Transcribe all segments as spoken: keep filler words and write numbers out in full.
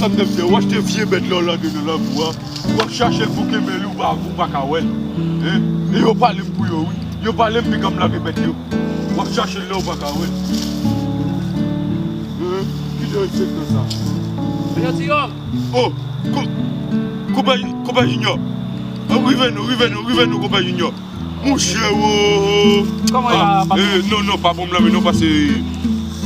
Sa m te di w, w achte vye bèt la, w lage nan lakou a. W ap chache l pou kenbe l, ou pa, ou pa ka wè l. Hein? E yo pale m pou yo, wi. Yo pale m, piga m lage bèt yo. W ap chache l la, ou pa ka wè l. Hein? Ki de ensektan sa? Yo di yo. Oh, kou-, koupè, koupè Junior. Oh, rive nou, rive nou, rive nou, koupè Junior. Monchè, wo! Kòman y a, patwon? Eh, non, non, pa bon m lanmen non, paske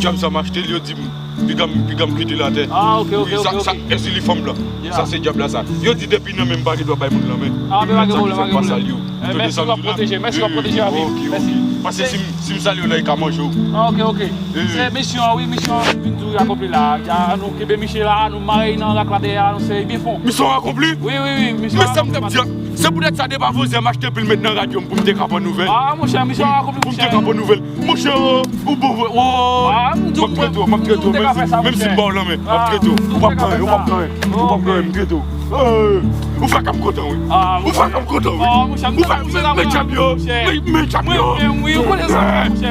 djab sa m achte l, yo di m, piga m, piga m kite l atè. Ah, ok, ok, wi, ok, sa, ok. Sa, èske li fanm blan? Yeah. Sa se djab la sa. Yo di depi nan men m pa gen dwa bay moun lanmen. Ah, men pa gen pwoblèm, pa gen pwoblèm. Mèsi, w ap pwoteje, mèsi, w ap pwoteje, wi. Ok, ok. Mèsi. Paske si m, si m salye w la, e ka manje w. Ah, ok, ok. Eh. Se misyon an, wi, misyon an vin tou akonpli la. Ya, nou kenbe misye la, nou mare nan rak la dèyè a, nou se byen fon. Misyon akonpli? Wi, wi, wi, misyon akonpli. Men sa m t ap di a, se poutèt sa depi avanyè m achte pil met nan radyo m pou m te ka pran nouvèl. Ah, monchè, misyon akonpli, monchè. Pou m te ka pran nouvèl. Monchè, oh, ou bon vre, oh. Ah, m ap trete w, m ap trete w, menm si m ba w lanmen, m ap trete w. Ou p ap pran anyen, ou p ap pran anyen, ou p ap pran anyen, m trete w. Eh, ou fè kè m kontan, wi. Ou fè kè m kontan, wi. Ou fè, men, men djab yo, men, men djab yo.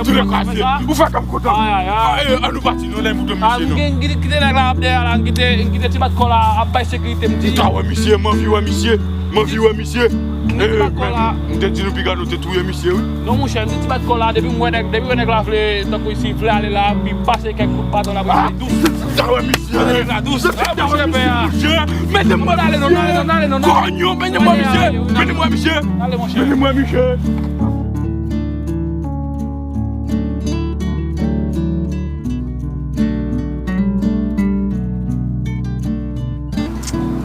Tou le kase, ou fè kè m kontan. Ay, ay, ay. Ah, eh, ann nou pati, non, lè m pou dòmi misye, non. Ah, m gen, m kite nèg la ap dèyè la, m kite, m kite ti bat kò la ap bay sekirite, m di. Ou ta wè misye, m anvi wè misye, m anvi wè misye. M te di nou piga nou te touye misye, wi. Non, monchè, m di ti bat kò la, depi m wè nèg, depi m wè nèg la vle, tankou si vle ale la, pi pase kèk kout baton la, pou li dous. Sa wè misye. Nèg la dous. Ah, monchè, pè a. Mete m wè misye. Konyo, mete m wè misye. Mete m wè misye. Mete m wè misye.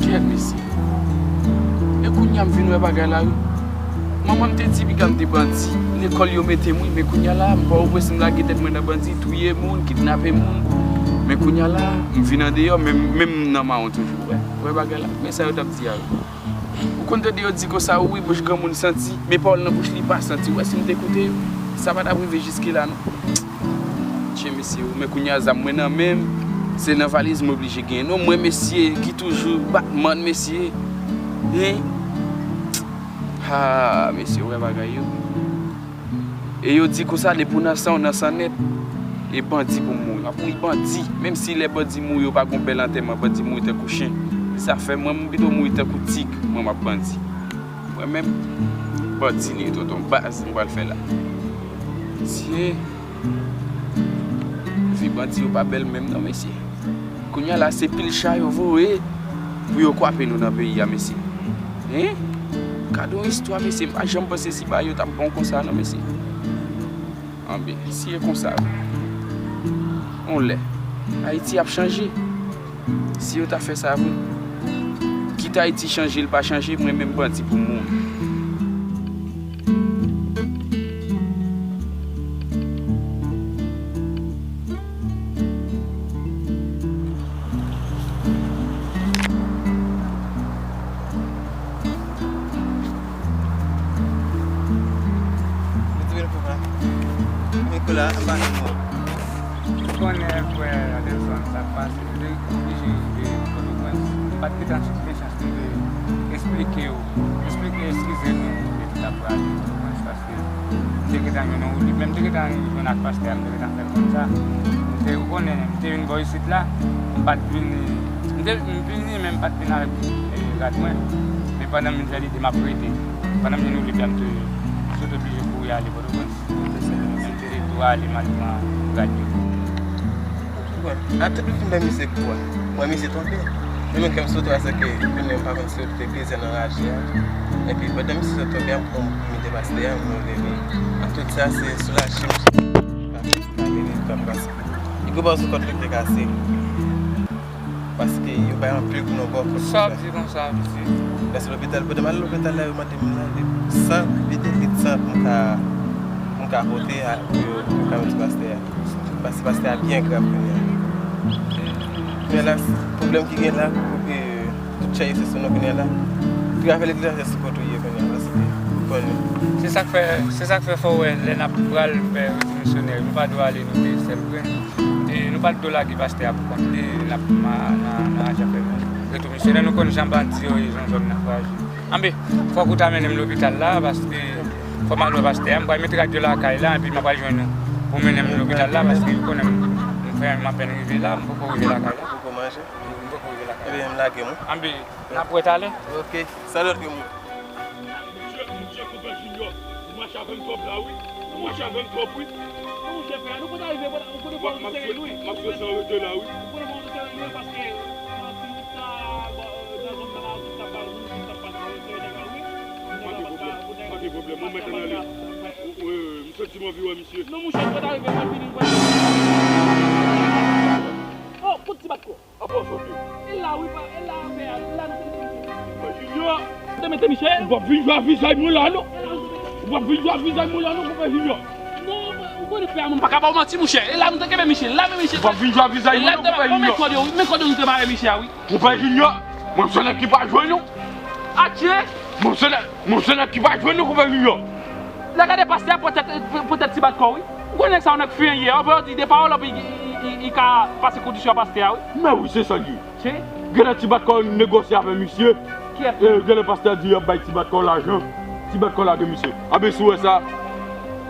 Kèt mesye. E kounye a m vin wè bagay la, wi. Manman m te di piga m te bandi. Lekòl yo mete m, wi, men kounye a la, m pa opre si m lage tèt mwen nan bandi, touye moun, kidnape moun. Men kounye a la, m vin andeyò, men, men m nan mawon toujou, wè. Wè bagay la, men sa yo t ap di a, wi. Ou konn tande yo di konsa, wi, bouch granmoun santi, men pawòl nan bouch li pa santi. Ou wè si m te koute yo, sa pa t ap rive jiske la, non. Tchè, mesye, ou, men kounye a zam mwen nan men m, se nan valiz mwen oblije genyen. Non, mwen, mesye, ki toujou batman, mesye. Hein? Ha, mesye, ou wè bagay yo. E yo di konsa, depi w nan san, w nan san nèt. E bandi pou mouri. W ap mouri bandi. Menm si lè bandi mouri, yo pa gon bèl antèman, bandi mouri tankou chen. Sa fè mwen, m pito mouri tankou tig, mwen m ap bandi. Mwen menm, bandi li ye, tonton, baz, m pral fè la. Mesye, vi bandi yo pa bèl menm non, mesye. Kounye a la, se pil cha yo voye pou yo kwape nou nan peyi a, mesye. Hein? Gade yon istwa, mesye, m pa janm panse si bagay yo t ap bon konsa non, mesye. Anben, si e konsa, on lè, Ayiti ap chanje. Si yo ta fè sa vre, kit Ayiti chanje, l pa chanje, mwen menm bandi pou m mouri. Mete men pou mwen. Nikola, anba nou. Ou konnen, frè Adelson, sa k pase, m te oblije rive Pòtoprens. M pa t gentan gen chans pou m te esplike yo, esplike, eskize nou, epi t ap prale Pòtoprens, paske m te gentan jwenn yon woulib, men m te gentan jwenn ak pastè a, m te gentan fè l konn sa. M te, ou konnen, m te vin bò isit la, m pa t vini, m te, m vini, men m pa t vin avèk, eh, rad mwen. Men pandan m vin fè lide, m ap rete. Pandan m jwenn woulib la, m te sot oblije kouri ale Pòtoprens. M te tou ale, m al pran rad yo. Bon, a tout li fin bay misye kou a. Mwen, misye tonbe. Mwen menm kè m sote paske kounye a m pa konn si yo te plizyè nan raje a. Epi pandan misye sot tonbe a, m pran m mete pastè a, m leve. Ak tout sa, se soulaje m. Pa, pa gen tan paske li gwo bò sou kòt li te kase. Paske yo bay anpil pou nou bò kòt. Sa w ap di konsa, mesye? Lè se lopital, pandan m al lopital la, yo mande m san, pete lit san pou m ka, pou m ka pote a, pou yo, pou yo ka mete pastè a. Paske pastè a byen grav kounye a. Kounye a la, pwoblèm ki gen la, pou ke tout chè yo se sou nou kounye a la. Pou afè legliz la, se sou kote w ye kounye a, paske ou konnen. Se sa k fè, se sa k fè fò w wè, lè n ap pral fè retounen misyonè, nou pa dwe ale nou de sèl grenn. E nou pa t dwe lage pastè a pou kont li, l ap ma-, nan, nan ajan fè nou. Retou misyonè, nou konn jan bandi yo ye, jan zòn nan fraje. Anben, fòk ou ta mennen m lopital la, paske fò m al wè pastè a, m pral mete rad yo lakay la, epi m ap al jwenn ou pou mennen m lopital la, paske ou konnen m, m fè, m apèn rive la, m poko rive lakay la. Ou poko manje? M poko rive lakay la. Veye m lage m wi. Anben, n ap wè talè. Ok, salye, ok, moun. Mesye, mesye, konpè Junior, ou mache avè m twòp la wi. Ou mache avè m twòp wi. Non, monchè, frè, nou konn rive, ou konn fè yon seri lwen. M ap fè sa rete la wi. Ou konn fè yon seri lwen paske nan ti wout sa, nan zòn sa la, tout sa pa, tout sa pa, seri nèg la wi. Pa gen pwoblèm, pa gen pwoblèm. Mwen mèt ann ale. Wi, wi, wi, m santi m anvi wè misye. Non, monchè, ou konn rive, mwen vini, mwen. Oh, kout ti bat kò. Apa w sot wi? E la wi, pa, e la, pè a, la nou te mete. Junior! Te mete Michel? Ou p ap vin jwe ak vizaj mwen la non. Ou p ap vin jwe ak vizaj mwen la non, konpè Junior. Non, ou konnen pè a, mwen pa ka ba w manti, monchè. E la nou te kenbe Michel, la men Michel. Ou p ap vin jwe ak vizaj mwen non, konpè Junior. Men kòd yo, men kòd yo nou te bare Michel a wi. Konpè Junior, mwen se nèg ki pa jwe non. Atye! Mwen se nèg, mwen se nèg ki pa jwe non, konpè Junior. Lè gade pastè a pran tèt, pran tèt ti bat kò wi. Ou konnen nèg sa yon nèg fiyen ye. Anvan yo di de pawòl, anpi li, li, li, li ka pase kondisyon a pastè a wi. Men wi, se sa l ye. Che? Genlè ti bat kò negosye avè misye. Kiyès? E, genlè pastè a di y ap bay ti bat kò lajan. Ti bat kò lage misye. Anben si w wè sa,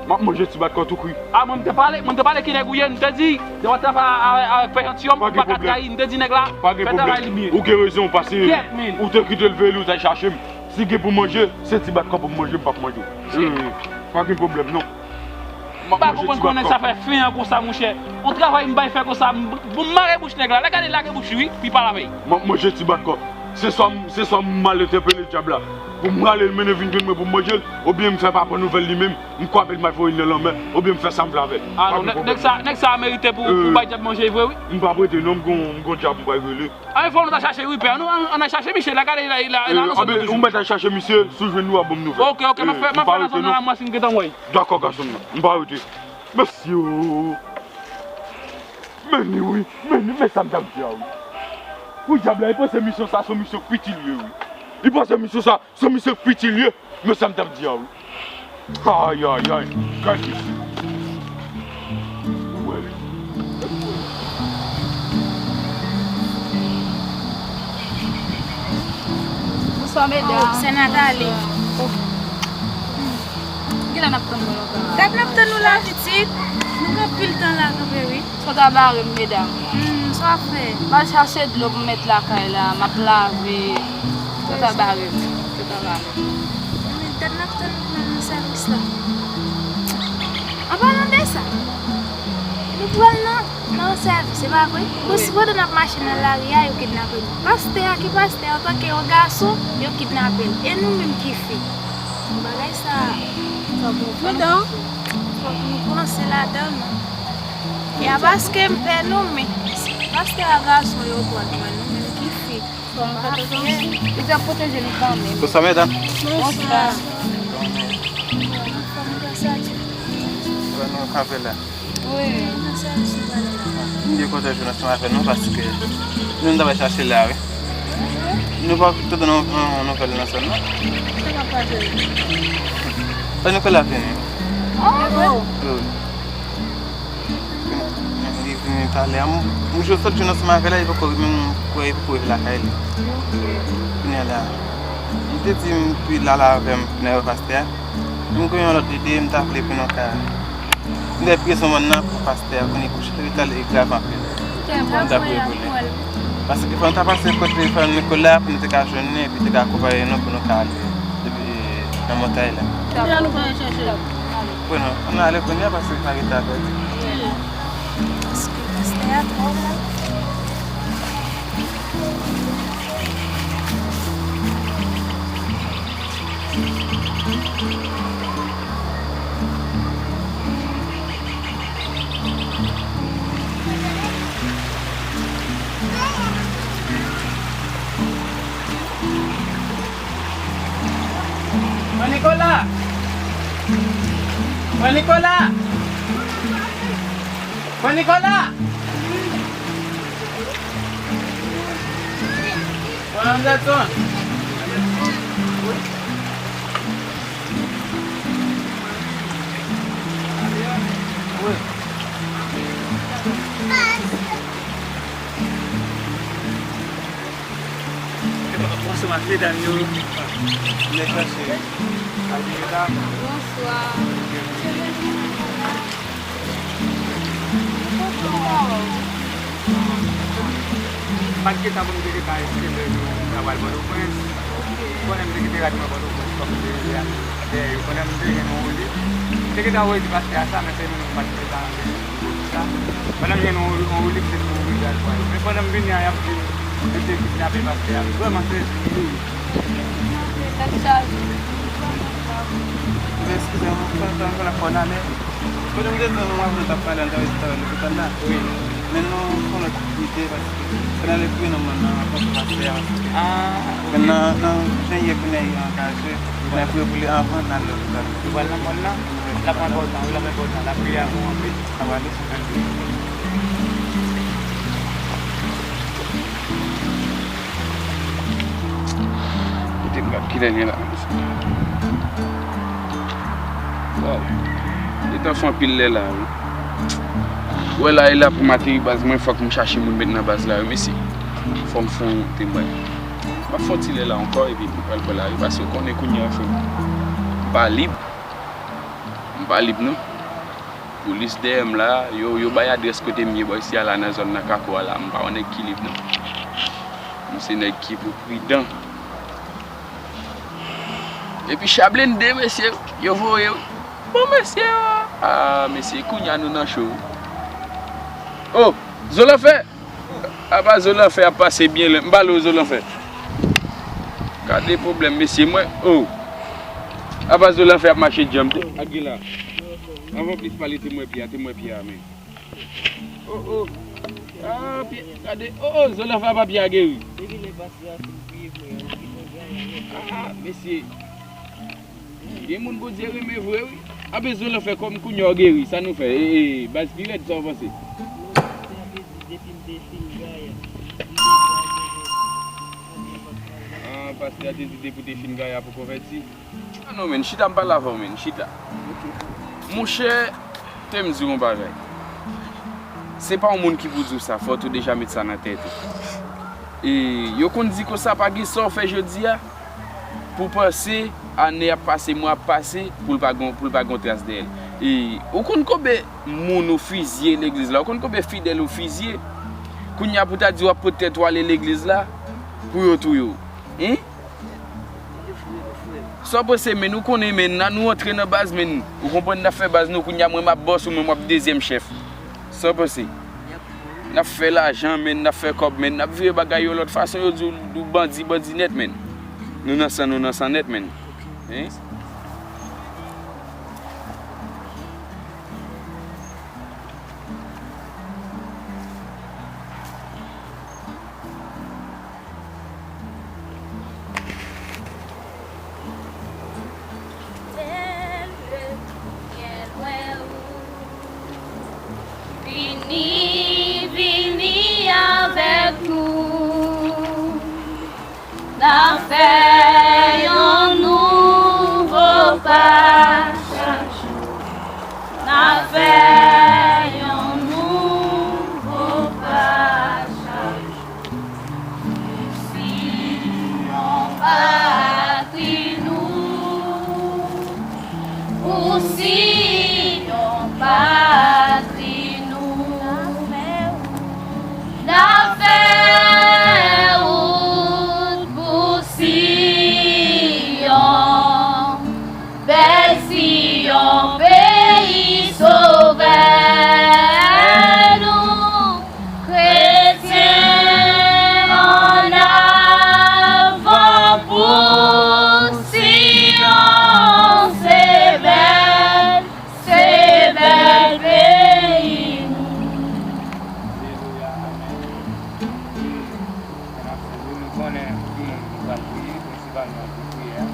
m ap manje ti bat kò tou kri. A, mwen m te pale, mwen m te pale ki nèg ou ye, m te di, depi w ap travay avè, avè pè Jantiyòm, ou pa ka trayi, m te di nèg la, fè travay li byen. Ou gen rezon, paske ou te kite l veye li, ou t al chache m. Si gen pou manje, se ti bat kò pou m manje, m p ap manje. Wi, wi, wi. Pa gen pwoblèm, non. M ap manje ti bat kò. M pa konprann kòman nèg sa fè fen an konsa, monchè. On travay m bay fè konsa, m, m mare bouch nèg la. Lè gade lage bouch li, wi, pi pale avè l. M ap manje ti bat kò. Se swa m, se swa m al entèpele dyab la. Pou m rale l mennen vin jwenn mwen pou m manje l, oubyen m fè papa nouvèl li menm, m kwape l m al voye l nan lanmè, oubyen m fè sa m vle avè l. A non, nèg, nèg sa, nèg sa merite pou, pou bay dyab manje vre, wi. M p ap rete, non, m gon, m gon dyab m pral rele. Ann fò nou ta chache wi pè. Nou, ann, ann al chache misye la, gade la, la, la, ann ansanm toujou. Ou mèt al chache misye, si w jwenn li w a ban m nouvèl. Ok, ok, m ap fè, m ap fè nan zòn nan la, m wè si m gentan wè. Dakò, gason m nan. M pa rete. Mesye o. Men li wi, men li, men sa m t ap di a wi. Wi, dyab la, li panse misyon sa se yon misyon k piti l ye wi. Li panse misyon sa se yon misyon k piti l ye. Men sa m t ap di a wi. Ayayay, gade isit. Ou wè li. Bonswa, medam. Oh, sè Nathalie. Oh. Genlè n ap tann mwen lontan la. Dat n ap tann ou la, pitit. Nou gen anpil tan la kanpe, wi. Sa w ta bare m, medam? Hmm, sa w ap fè? M al chache dlo pou m met lakay la, m ap lave. Sa w ta bare m? Sa w ta bare m? Manmi, dat n ap tann ou pou n al nan sèvis la. An palan de sa, nou pral nan, nan sèvis, se pa vre? Wi. Bon, si pandan n ap mache nan lari a, yo kidnape nou. Pastè a, ki pastè, antanke yon gason, yo kidnape l. E nou menm ki fi? Bagay sa, fòk nou pran, fòk nou panse ladan l, non. E a paske m pè nou, men si pastè a gason yo pran nou, men nou menm ki fi. Fò nou fè atansan. Li te ap pwoteje nou kanmenm. Bonswa, medam. Bonswa. Anfòm, gras a Dye. Wè nou kanpe la. Wi. M byen kontan jwenn ansanm avè nou paske nou, nou t ap chache la, wi. Nou pa tande yon, yon nouvèl nan zòn nan. Sa k ap pase? Sa Nicolas vini. Oh! Wi. Li vini talè a. M, m jwe sòt jwenn ansanm avè l la, li poko, menm kwè li poko rive lakay li. Kounye a la, li te di m pou l al avè m nan pastè a. M gen yon lòt ide, m ta vle pou nou ka, m te prezan mòn nan pou pastè a, kounye kouche, li ta, li grav anpil. M ta vle pou li. Paske fò nou ta pase kote frè Nicolas pou nou te ka jwenn li, epi te ka akonpaye nou pou nou ka ale, epi nan montay la. Kounye a nou pral chèche l. Bon, non, ann ale kounye a paske n pa gen tan pèdi. Paske pastè a twò la. Frè Nicolas! Frè Nicolas! Frè Nicolas! Frè Anderson! Wi. Bonswa, medam yo. Mwen chache. Bonswa. M pa t gentan pou m te gentan esplike yo m ta pral Pòtoprens. Ou konnen m te kite rad mwen Pòtoprens kòm m te rive a dèyè yo. Pandan m te jwenn yon woulib, m te gentan voye di pastè a sa, men se nou menm m pa t gentan anpeche pou sa. Pandan m jwenn yon woulib, se nou menm m rive al pran yo. Men pandan m vini an, y ap di m yo te kidnape pastè a. M vrèman sezi, wi. Tèt chaje. Eskize m, fè, fè, fè, fè, bòn ane. Kote m te di nou, mwen avè w t ap pale anndan restoran lopital la? Wi. Men nou fè yon lòt ide, paske pandan nou priye nan mòn nan, rankont pastè a, paske men nan, nan jan ye kounye a, li angaje, men priye pou li anvan n al lopital. Li pral nan mòn nan? L ap enpòtan, wi, l ap enpòtan. Lapriyè a bon anpil. Sa va ale. Kote m gad kilè l ye la. Waw. Gentan fè anpil lè la, wi. Wè la, e la pou m ateri baz mwen, fòk m chache moun met nan baz la, wi, mesye. Fò m fè yon temway. M ap fè yon ti lè la ankò, epi m pral pran lari, paske w konnen kounye a, frè m, m pa lib. M pa lib, non. Polis dèyè m la, yo, yo bay adrès kote m ye bò isi a la, nan zòn nan Kako a la. M pa yon nèg ki lib, non. M se nèg ki pou pridan. Epi cha blende, mesye, yo voye, wi. Bon, mesye, ah, mesye, kounye a nou nan cho, wi. Oh, Zolanfè! Apa Zolanfè ap pase byen lè. M pale w Zolanfè. Gade pwoblèm, mesye, mwen, oh. Apa Zolanfè ap mache djanm. Ak gen la. Anvan plis pale, te mwen pye a, te mwen pye a, men. Oh, oh. Ah, pye, gade. Oh, oh, Zolanfè, apa pye a geri. Ah, mesye. Gen moun Bondye renmen vre, wi. Anben, Zolanfè, kòm kounye a w geri, sa nou fè? E, e, baz pi rèd, sa w panse? Non, pastè a te di depi m te fin gaya, m te gaya. Ah, pastè a te di depi w te fin gaya pou konvèti. Ah non, men, chita, m pale avè w, men, chita. Monchè, te m di w yon bagay. Se pa yon moun ki pou di w sa, fò w tou deja met sa nan tèt ou. E yo konn di konsa, pa gen sa w fè jodi a pou w panse ane ap pase, mwa ap pase, pou l pa gon, pou l pa gon tras dèyè l. E ou konn konbyen moun ou fizye legliz la? Ou konn konbyen fidèl ou fizye? Kounye a pou ta di w ap pot tèt ou ale legliz la pou yo touye w. Hein? Sa w panse, men, ou konnen, men, nan nou antre nan baz, men, ou konprann n ap fè baz nou, kounye a mwen m ap bòs ou, mwen m ap dezyèm chèf. Sa w panse? N ap fè lajan, men, n ap fè kòb, men, n ap vire bagay yo lòt fason, yo di w, w bandi, bandi nèt, men. Nou nan san, nou nan san nèt, men. Hein? Tèl ke syèl wè ou. Vini, vini avèk nou. N a fè yon nouvo pa chak jou. N a fè yon nouvo pa chak jou. Pou Siyon, patri nou. Pou Siyon, patri nou. N a fè wout pou Siyon, bèl Siyon, peyi Sovè nou. Kretyen annavan pou Siyon, se bèl, se bèl peyi nou. Alelouya, amèn. N ap sèvi, nou konnen pou ki moun nou pral priye, prensipalman pou priyè a.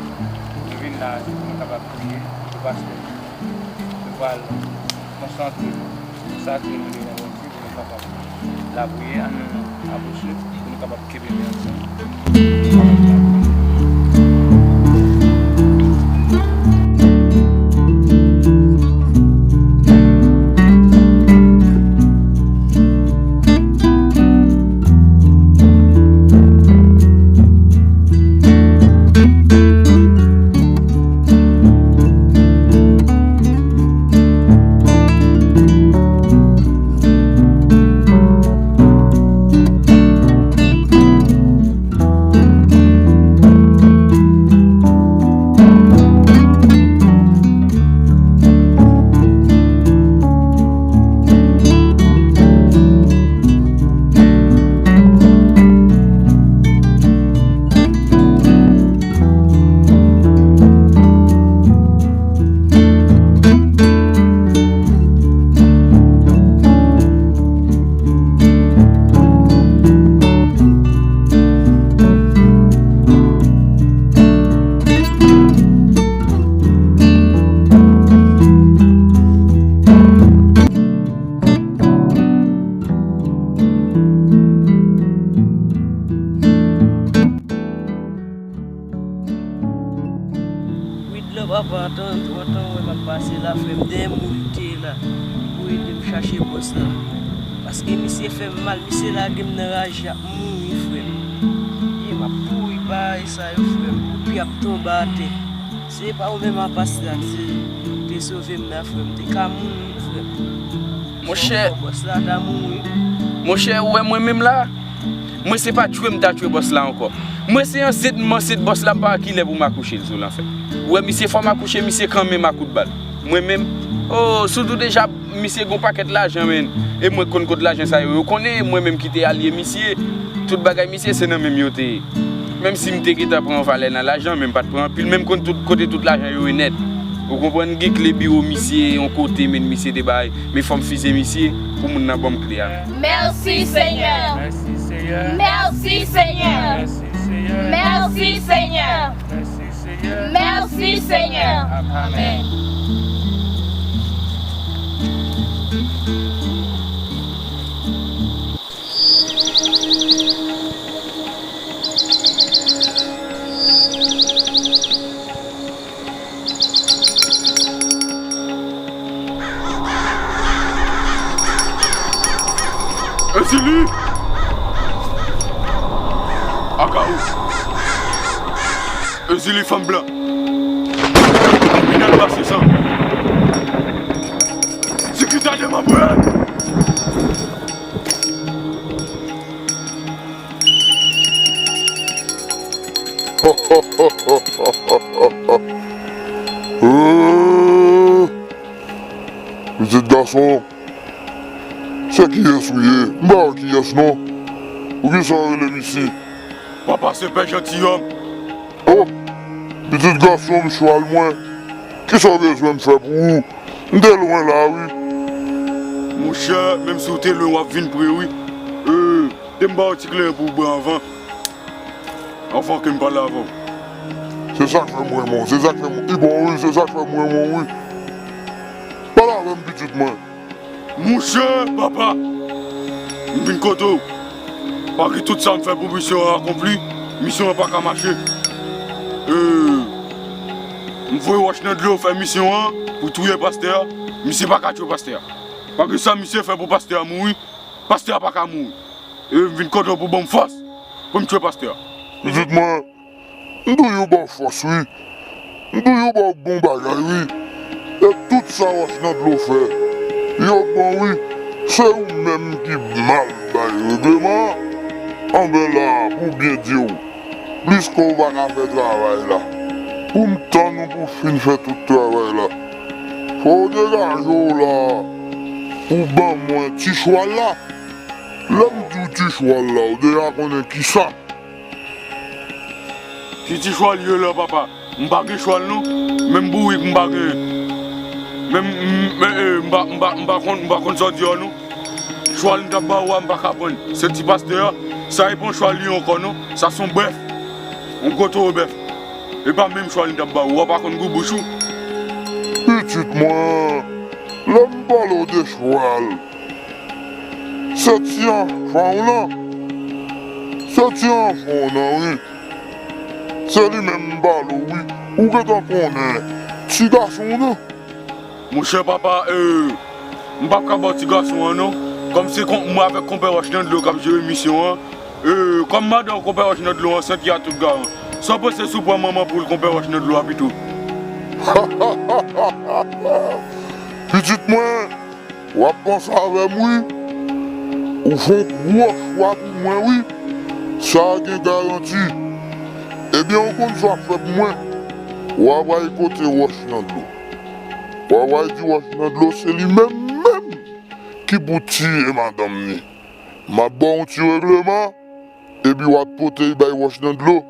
Nou vin la, se pou nou kapab priye pou pastè nou. Nou pral konsantre nou, konsakre nou devan Bondye pou nou kapab lapriyè. Ann nou abouche pou nou kapab kenbe men ansanm. Non, papa, tan, tan, tan, wè m ap pase la, frè m, dèyè moun te la pou ede m chache bòs la. Paske misye fè m mal, misye lage m nan raje, ap mouri, frè m. E m ap kouri bagay sa yo, frè m. Koupi ap tonbe atè. Se pa ou menm a pastè a te, te sove m nan, frè m. Te ka mouri, frè m. Monchè, bòs la ta mouri. Monchè, ou wè mwen menm la? Mwen se pa tchwe m ta tchwe bòs la ankò. Mwen se ansent m ansent bòs la, m pa wè kilè pou m akouche l sou l anfèt. Ou wè misye fò m akouche misye kanmenm a kout bal. Mwen menm, oh, sitou deja misye gon pakèt lajan, men. E mwen konn kot lajan sa yo, yo konnen, mwen menm ki te alye misye. Tout bagay misye se nan men m yo te ye. Menm si m te gentan pran yon valè nan lajan, men m pa t pran anpil, men m konn tout kote tout lajan yo ye nèt. Ou konprann, gen kle biwo misye, yon kote, men misye te bay, men fò m fize misye pou moun nan ban m kle a. Merci Seigneur. Merci Seigneur. Merci Seigneur. Merci Seigneur. Merci Seigneur. Merci Seigneur. Amen. Ezili! Akawou! Ezili fanm blan! Kriminèl pase san! Zikita demon bwè! Pitit gason, se kiyès ou ye? M pa wè kiyès non. Poukisa w rele m isi? Papa, se pè Jantiyòm. Oh, pitit gason m, chwal mwen. Kisa w bezwen m fè pou ou? M te lwen la, wi. Monchè, menm si w te lwen, w ap vin pre, wi. Euh, te m ba w ti kleren pou w bwè anvan. Anvan ke m pale avè w. Se sa k fè m renmen w, se sa k fè m, i bon, wi, se sa k fè m renmen w, wi. Pale avè m, pitit mwen. Monchè, papa, m vin kote w. Malgre tout sa m fè pou misyon an akonpli, misyon an pa ka mache. Euh, m voye wòch nan dlo fè misyon an pou touye pastè a. Misye pa ka tchwe pastè a. Malgre sa misye fè pou pastè a mouri, pastè a pa ka mouri. E m vin kote w pou ban m fòs pou m tchwe pastè a. Pitit mwen, m toujou ba w fòs, wi. M toujou ba w bon bagay, wi. E tout sa wòch nan dlo fè, yo bon, wi. Se ou menm ki mal bay regleman an. Anben la, pou byen di w, plis ke w pa ka fè travay la, pou m tann ou pou w fin fè tout travay la, fò w degaje w la pou ban mwen ti chwal la. Lè m di w ti chwal la, w deja konnen kisa. Ki ti chwal ye la, papa? M pa gen chwal non. Menm bourik m pa genyen. Menm, m, m, eh, m pa, m pa, m pa konn, m pa konn sa w di a non. Chwal m t ap ba ou a, m pa ka pran l. Se ti pastè a, sa e pa yon chwal li ankò non. Sa se yon bèf. Yon gwo towo bèf. E pa menm chwal m t ap ba ou a, w pa konn gou bouch ou. Pitit mwen, lè m pale w de chwal, se ti anfan w lan. Se ti anfan w nan, wi. Se li menm m pale w, wi. Ou gentan konnen ti gason w nan. Monchè papa, euh, m p ap ka ba w ti gason an non. Kòm se kon, mwen avèk konpè Wòch nan dlo k ap jere misyon an. Euh, kòm madanm konpè Wòch nan dlo ansent, y a tout garan. Sa w panse si w pran manman poul konpè Wòch nan dlo a pito? Pitit mwen, w ap panse avè m, wi. Ou fè yon gwo chwa pou mwen, wi. Sa a gen garanti. Ebyen, ou konn sa w ap fè pou mwen? W ap al kote Wòch nan dlo. W ap al di Wòch nan dlo se li menm, menm ki pou tiye madanm ni. M ap ba w yon ti regleman, epi w ap pote l bay Wòch nan dlo.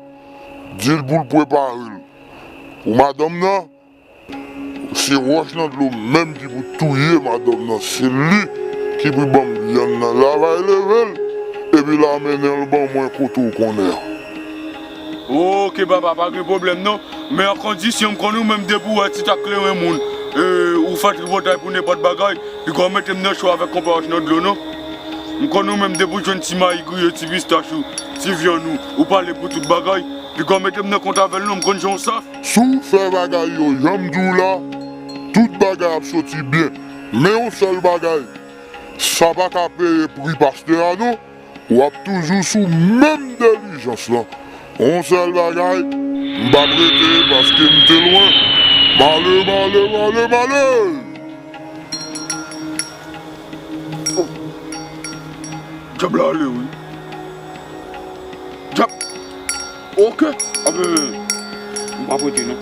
Di l pou l prepare l. Pou madanm nan, se Wòch nan dlo menm ki pou touye madanm nan. Se li ki pou ban m vyann nan. L ap al leve l, epi l ap mennen l ban mwen kote w konnen an. Oke papa, pa gen pwoblèm non. Men an kondisyon, m konnen ou menm depi w wè ti tak kleren moun, e, ou fè tripotay pou nenpòt bagay, piga w mete m nan cho avèk konpè Wòch nan dlo non. M konnen ou menm depi w jwenn ti mayi griye, ti pistach ou, ti vyann ou, ou pale pou tout bagay. Piga w mete m nan kont avè l non, m konn jan w sa. Si w fè bagay yo jan m di w la, tout bagay ap soti byen. Men yon sèl bagay, sa pa ka peye pri pastè a non. W ap toujou sou menm delijans lan. Yon sèl bagay, m p ap rete paske m te lwen. M ale, m ale, m ale, m ale! Oh. Dyab la ale wi. Dyab. Ok. Ape, m p ap rete non.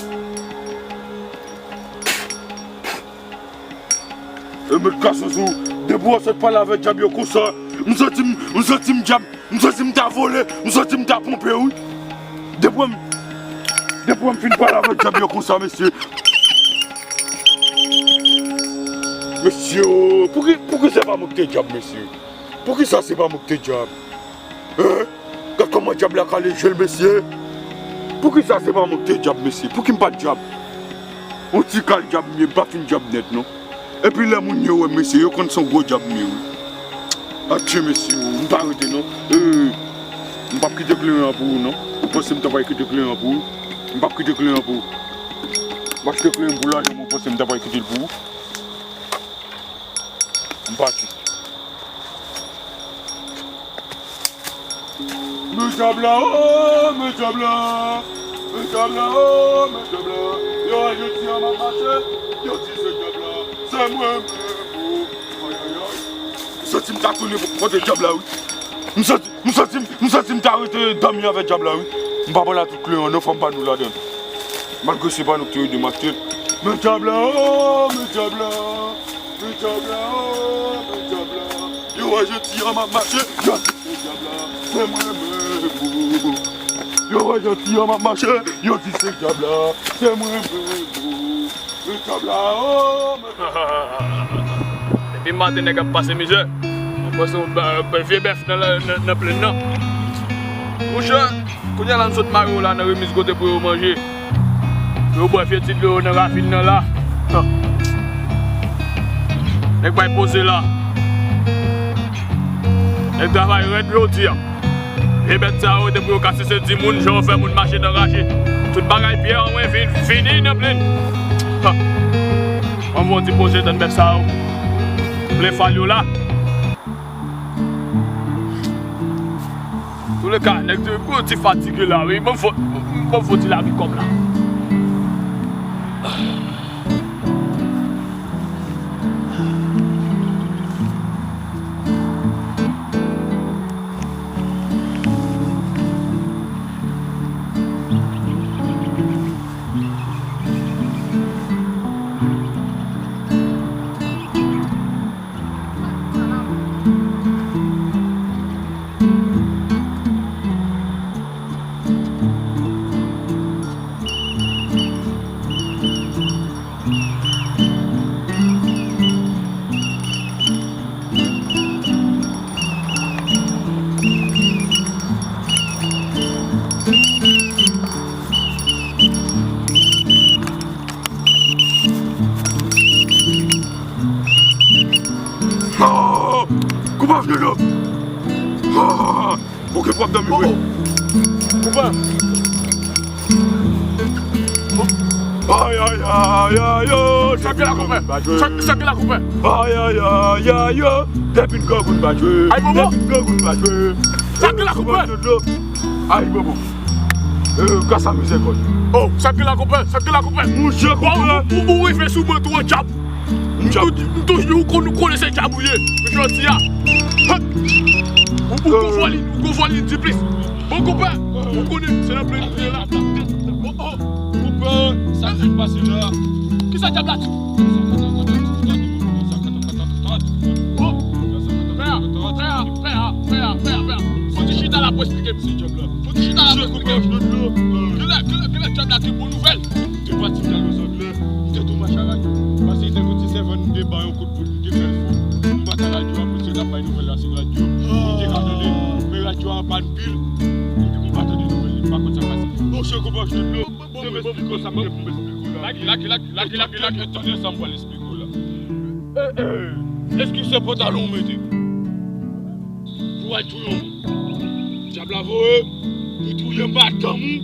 E met kasos ou. Depi w sot pale avèk dyab yo konsa, m santi m, m santi m dyab, m santi m ta vole, m santi m ta ponpe wi. Depi m, depi m fin pale avèk dyab yo konsa, mesye. Mesye, oh, pouki, pouki se pa mwen ki te dyab, mesye? Poukisa se pa mwen ki te dyab? Hein? Gad kòman dyab la kale je l, mesye. Poukisa se pa mwen ki te dyab, mesye? Pouki m pa t dyab? Yon ti kal dyab m ye, m pa fin dyab nèt, non. Epi lè moun yo wè m, mesye, yo konn se yon gwo dyab m ye, wi. Atye, mesye, m pa rete, non. Euh, m p ap kite kleren an pou ou, non. Ou panse m ta pral kite kleren an pou ou? M p ap kite kleren an pou ou. M ap kite kleren pou lajan, men ou panse m ta pral kite l pou ou? M pati. Men dyab la, oh, men dyab la. Men dyab la, oh, men dyab la. Yo wè jodi an m ap mache, yo di se dyab la. Se mwen menm, oh. Ay, ay, ay. M santi m ta tounen kote dyab la, wi. M santi, m santi, m santi m ta rete dòmi avèk dyab la, wi. M pa pral a tout kleren an, non, fò m pa nou ladan l. Malgre se pa nou ki te ede m achte l. Men dyab la, oh, men dyab la. Men dyab la, men dyab la. Yo wè jodi an m ap mache, yo di se dyab la, se mwen menm, oh. Yo wè jodi an m ap mache, yo di se dyab la, se mwen menm, oh. Men dyab la, oh, men... Depi maten nèg ap pase mizè. Mwen panse yon ba-, yon vye bèf nan, nan, nan plenn nan. Monchè, kounye a la n sot mare yo la nan remiz kote pou yo manje. Pou yo bwè fye ti dlo yo nan ravin nan la. Nèg bay poze la. Nèg travay rèd jodi a. Vye bèt sa yo, depi yo ka sise di moun, jan yo fè moun mache nan raje. Tout bagay pyè anmwen vin fini nan plenn. Ann fè yon ti poze tann bèt sa yo. Plen fal yo la. Touleka, nèg te, pou ti fatige la, wi. Ban m fò, ban m fò ti lage kòb la. Ah! Koupe fye yo! Ah! Ok, w ap dòmi vre. Koupe. Ay, ay, ay, ay, yo. Sa k gen la, koupe? Sa, sa k gen la, koupe? Ay, ay, ay, ay, yo. Depi n granmoun pa jwe. Ay, bobo. Depi n granmoun pa jwe. Sa k gen la, koupe? Ay, bobo. Euh, gras a mizèrikòd. Oh, sa k gen la, koupe? Sa k gen la, koupe? Monchè, koupe. Ou, ou, ou rive sou mwen twò, dyab. M tou, m tou, ou konn, ou konnen se dyab ou ye. Men jodi a, ou, ou gon vòlin, ou gon vòlin diplis. Bon, konpè, ou konnen se nan plenn nou ye la. Oh, oh, konpè, sa k ap pase la? Kisa dyab la di? Oh, frè a, frè a, frè a, frè a, frè a, frè a. Fò ti chita la pou esplike m. Fò ti chita la pou esplike m. Genlè, genlè, genlè dyab la gen bon nouvèl. Te pati nan lòt zòn. M te tou mache a radyo. Paske te konn ti sèvant m te ba yon kout poud, m te fè l fò. M pa t a radyo a, polisye t ap bay nouvèl la sou radyo. M te ka tande, men radyo a anpàn pil. Epi m pa tande nouvèl li, m pa konn sa k pase. Monchè, konpè, jwenn dlo. Bon, m esplike w sa m te pou m esplike w la. Lage, lage, lage, lage, lage, lage, tande sa m pral esplike w la. Eh, eh, èske se pantalon w mete? Pou w al touye yon moun. Dyab la voye pou touye madanm ou.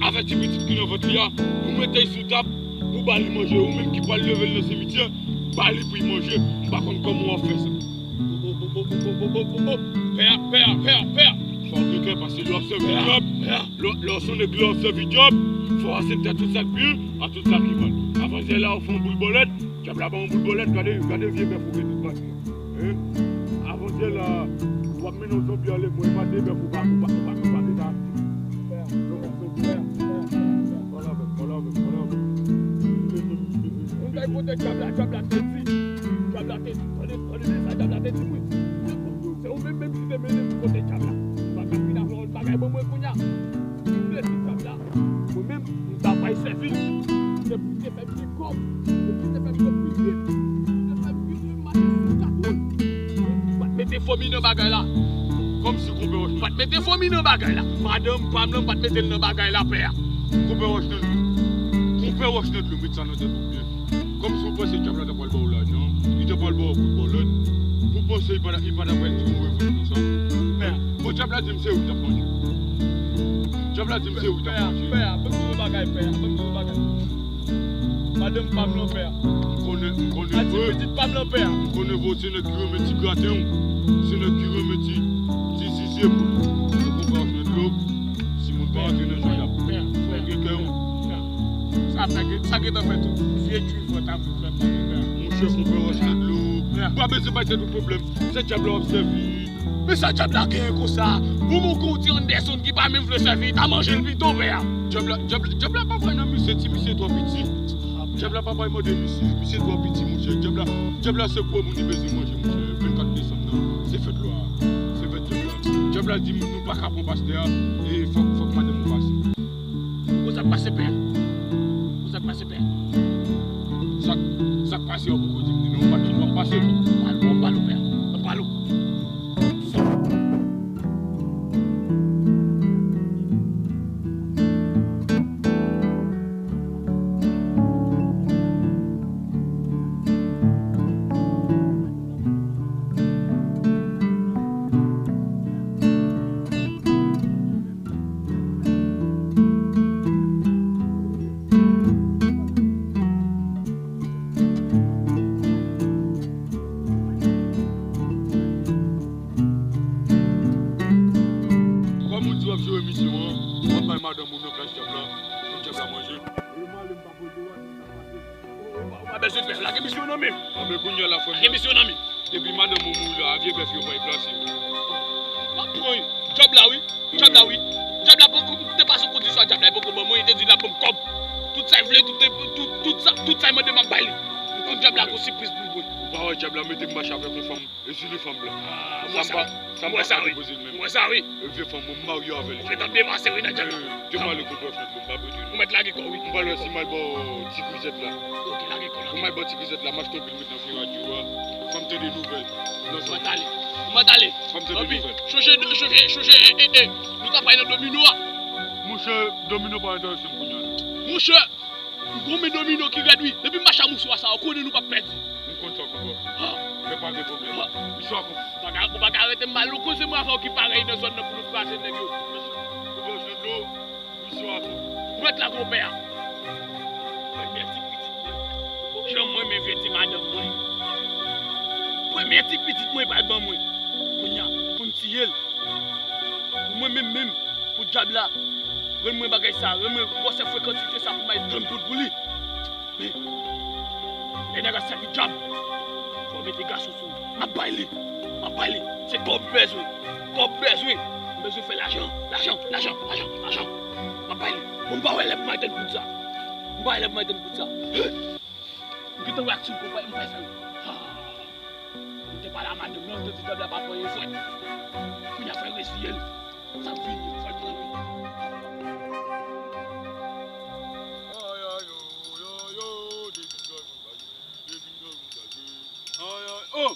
Avèti pitit ki nan vant li a, pou mete l sou tab, pou ba li manje. Ou menm ki pral leve l nan simityè, ba li pou l manje. M pa konn kòman w ap fè sa. Pè a, pè a, pè a, pè a, pè a. Fò w gen kè, paske lè w ap sèvi dyab, lè, lè w se nèg, lè w ap sèvi dyab, fò w aksepte tout sa k byen ak tout sa ki mal. Avan yè la, ou fè yon boul bòlèt, dyab la ba w yon boul bòlèt, gade, gade vye bèf ou gen tout pati. Hein? Avan yè la, w ap mennen yon zonbi anlè mwen, e pa de bèf ou pa, ou pa, ou pa, ou pa gen ta achte. Pale avè m, pale avè m, pale avè m. Moun bay kote dyab la, dyab la te di. Dyab la te di, tande, tande sa dyab la te di, wi. Se ou menm menm ki te mennen m kote dyab la. Ou pa ka vin avè yon bagay ban mwen kounye a. Mwen menm, m ta pral sèvi l. Se pou te fè m gen kòb. Se pou te fè m gen pitit. Se pou te fè m gen mache sou katouch. M pa t mete fomi nan bagay la. Kòmsi konpè Wòch. M pa t mete fomi nan bagay la. Madanm pa m lan, m pa t mete l nan bagay la, pè a. Konpè Wòch nan dlo. Konpè Wòch nan dlo, met sa nan tèt ou byen. Kòmsi w panse dyab la ta pral ba w lajan, li ta pral ba w kout bòlèt. Pou w panse li pa ta, li pa ta pral di w move fout konsa. Pè a. Bon, dyab la di m se ou ki t ap manje. Dyab la di m se ou ki t ap manje. Pè a, pè a, ban m di w yon bagay, pè a, ban m di w yon bagay. Madanm pa m lan, pè a. M konnen, m konnen vre. Pitit pa m lan, pè a. M konnen vre, se nèg ki renmen ti graten w. Se nèg ki renmen ti, ti zizye pou, pou konpè Wòch nan dlo. Si moun pa rantre nan jwèt la, fò gen kè w. Sa fè ke, sa gentan fè tou. Vye tchwi fò ta pou fè pale, pè a. Monchè, konpè Wòch nan dlo. Ou pa bezwen bay tèt ou pwoblèm. Se dyab la w ap sèvi. Men sa dyab la genyen konsa? Pou moun kon ti Anderson ki pa menm vle sèvi, ta manje l pito, pè a. Dyab la, dyab, dyab la pa bay nan misye, ti misye twò piti. Dyab la pa bay mande misye, misye twò piti, monchè. Dyab la, dyab la se gwo moun li bezwen manje, monchè. Vennkat desanm nan, se fèt lwa a. Se fèt dyab la. Dyab la di m nou pa ka pran pastè a, e fòk, fòk madanm ou pase. Konsa k pase, pè a? Konsa k pase, pè a? Sa, sa k pase a, ou poko di m li non, ou pa t di m w ap pase non. Pale, pale, pè a. Pale. Kòm ou di w ap jere misyon an, w ap bay madanm ou nan kach dyab la, pou dyab la manje. Ou pa bezwen pè, lage misyon nan men m. Anben kounye a la, frè m. Lage misyon nan men m. Depi madanm ou mouri la, vye bèf yo pral plase. M ap pran dyab la, wi. Dyab la, wi. Dyab la poko, m te pase yon kondisyon a dyab la, li poko ban mwen, li te di l ap ban m kòb. Tout sa l vle, tout, tout, tout sa, tout sa l mande m ap bay li. M konn dyab la gon sipriz pou l ban m. Ou pa wè dyab la mete m mache avèk yon fanm, e si li fanm blan. Ah, sa m pa, sa m pa ka depoze l menm. Mwen sa wi. E vye fanm, mwen m marye avè l. Ou gentan devase wi nan dyab la. Te pale konpè Frantlo, m pa bezwen. Ou mèt lage kò wi. M pral wè si m al bò ti grizèt la. Ok, lage kò la. Pou m al bò ti grizèt la, m achte yon pil met nan fè radyo a. Fò m tande nouvèl. Ou mèt ale. Ou mèt ale. Fò m tande nouvèl. Chonje, chonje, chonje, e, e, e. Nou t ap pale nan domino a. Monchè, domino pa enterese m kounye a non. Monchè, m gon men domino ki rèd wi. Depi m mache a mouswa sa, ou konnen nou p ap pèdi. M konn sa konpè. Men pa gen pwoblèm. Misye a konpè. Ou pa ka, ou pa ka arete m mal non, koze mwen avè w ki parèy nan zòn nan pou nou kraze nèg yo. Konpè Jandlo. Misyon a tou. Mèt la konpè a. Premye ti pitit mwen. Jan mwen men vye ti madanm mwen. Premye ti pitit mwen pral ban mwen. Kounye a, pou m tiye l. Pou mwen menm menm, pou dyab la. Rann mwen bagay sa, rann mwen gwosè frekantite sa pou m al grann kout pou li. Men, lè nèg ap sèvi dyab, fò w mete gason sou ou. M ap bay li. M ap bay li. Se kòb m bezwen. Kòb m bezwen. M bezwen fè lajan. Lajan, lajan, lajan, lajan. M ap bay li. Bon, m pa wè lè pou m al tann kout sa. M pa wè lè pou m al tann kout sa. M gentan wè aksyon konpè m fè sa yo. Ah. M te pale a madanm nan, m te di dyab la pa pran yon fwèt. Kounye a fò l reziye l. Sa ap vini, fò l pran li. Ay, ay, yo, yo, yo, depi m dòmi m pa jwe, depi m dòmi m pa jwe. Ay, ay, oh!